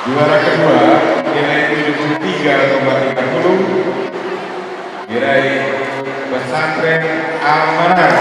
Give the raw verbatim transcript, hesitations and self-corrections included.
Juara kedua, nilai tujuh puluh tiga koma tiga puluh, diraih Pesantren Al-Manar.